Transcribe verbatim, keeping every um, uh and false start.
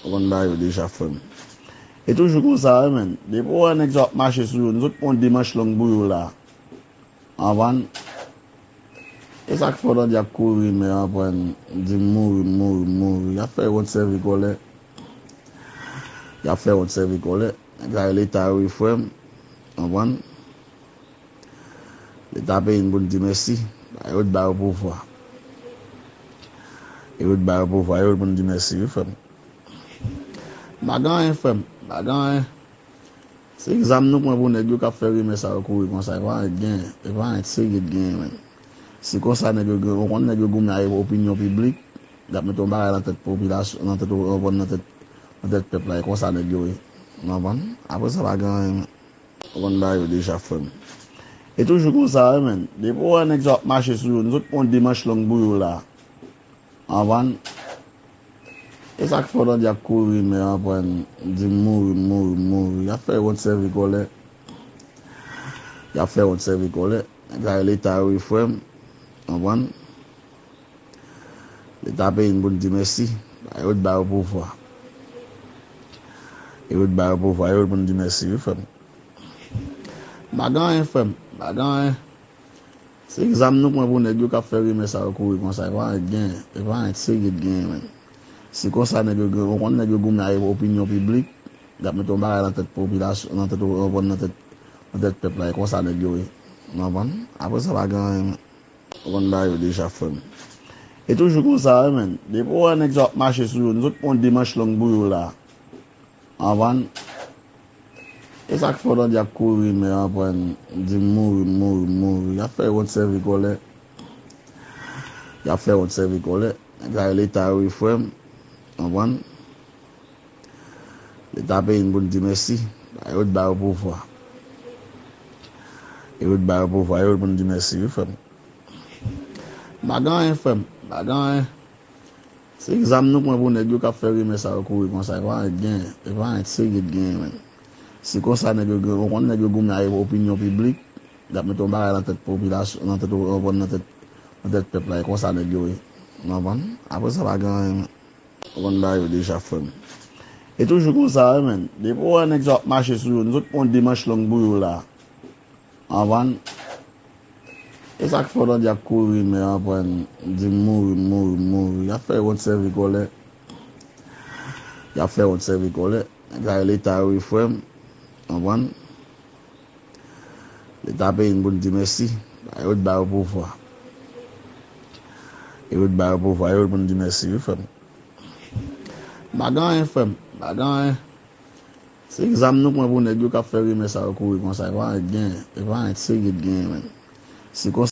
Ou konn bagay yo deja, frè m. E toujou konsa, wi, menn. Depi w wè nèg sa ap mache sou yo, nou sot pran yon de manch long pou yo la. Anvan. E sa k fè w tande y ap kouri, men anprann, di m mouri, m mouri, m mouri. Y ap fè wont sèvi kòlè. Y ap fè wont sèvi kòlè. Nèg sa yo Leta yo, wi, frè m. Anprann. Leta peyi n pou n di mèsi. Yo t ba yo pouvwa. Yo t ba yo pouvwa, yo t pou n di mèsi, wi, frè m. M pa gen anyen, frè m. M pa gen anyen. Se zam nou pran pou nèg yo k ap fè rimè sa yo kouri konsa. E pa anyen k genyen. E pa anyen serye k genyen, menn. Si konsa nèg yo gen, ou konn nèg yo goumen ak opinyon piblik, y ap mete yon bagay nan tèt popilasyon, nan tèt, ou konprann, nan tèt, nan tèt pèp la, e konsa nèg yo ye. Ou konprann? Apre sa, pa gen anyen, menn. Ou konn bagay yo deja, frè m. E toujou konsa, wi, menn. Depi w wè nèg sa ap mache sou yo, nou sot pran yon de manch long pou yo la. Anvan. E sa k fè w tande y ap kouri, men anprann, di m mouri, m mouri, m mouri. Y ap fè wont sèvi kòlè. Y ap fè wont sèvi kòlè. Nèg sa yo Leta yo, wi, frè m. Anprann. Leta peyi n pou n di mèsi. Yo t ba yo pouvwa. Yo t ba yo pouvwa, yo t pou n di mèsi, wi, frè m. M pa gen anyen, frè m. M pa gen anyen. Se zam nou pran pou nèg yo k ap fè rimè sa yo kouri konsa. E pa anyen k genyen. E pa anyen serye k genyen, menn. Si konsa nèg yo gen, ou konn nèg yo goumen ak opinyon piblik, y ap mete yon bagay nan tèt popilasyon, nan tèt, ou konprann, nan tèt, nan tèt pèp la, e konsa nèg yo ye. Ou konprann? Apre sa, pa gen anyen, menn. Ou konn bagay yo deja, frè m. E toujou konsa, wi, menn. Depi w wè nèg sa ap mache sou yo, nou sot pran yon de manch long pou yo la. Anvan. E sa k fè w tande y ap kouri, men anprann, di m mouri, m mouri, m mouri. Y ap fè wont sèvi kòlè. Y ap fè wont sèvi kòlè. Nèg sa yo Leta yo, wi, frè m. Anprann. Leta peyi n pou n di mèsi. Yo t ba yo pouvwa. Yo t ba yo pouvwa, yo t pou n di mèsi, wi, frè m. M pa gen anyen, frè m. M pa gen anyen. Se zam nou pran pou nèg yo k ap fè rimè sa yo kouri konsa. E pa anyen k genyen. E pa anyen serye k genyen, menn. Si konsa nèg yo gen, ou konn nèg yo goumen ak opinyon piblik, y ap mete yon bagay nan tèt popilasyon, nan tèt, ou konprann, nan tèt, nan tèt pèp la, e konsa nèg yo ye. Ou konprann? Apre sa, pa gen anyen, menn. Ou konn bagay yo deja, frè m. E toujou konsa, wi, menn. Depi w wè nèg sa ap mache sou yo, nou sot pran yon de manch long pou yo la. Anvan. E sa k fè w tande y ap kouri, men anprann, di m mouri, m mouri, m mouri. Y ap fè wont sèvi kòlè. Y ap fè wont sèvi kòlè. Nèg sa yo Leta yo, wi, frè m. Anprann. Leta peyi n pou n di mèsi. Yo t ba yo pouvwa. Yo t ba yo pouvwa, yo t pou n di mèsi, wi, frè m. M pa gen anyen, frè m. M pa gen anyen. Se zam nou pran pou nèg yo k ap fè rimè sa yo kouri konsa. E pa anyen k genyen. E pa anyen serye k genyen, menn. Si konsa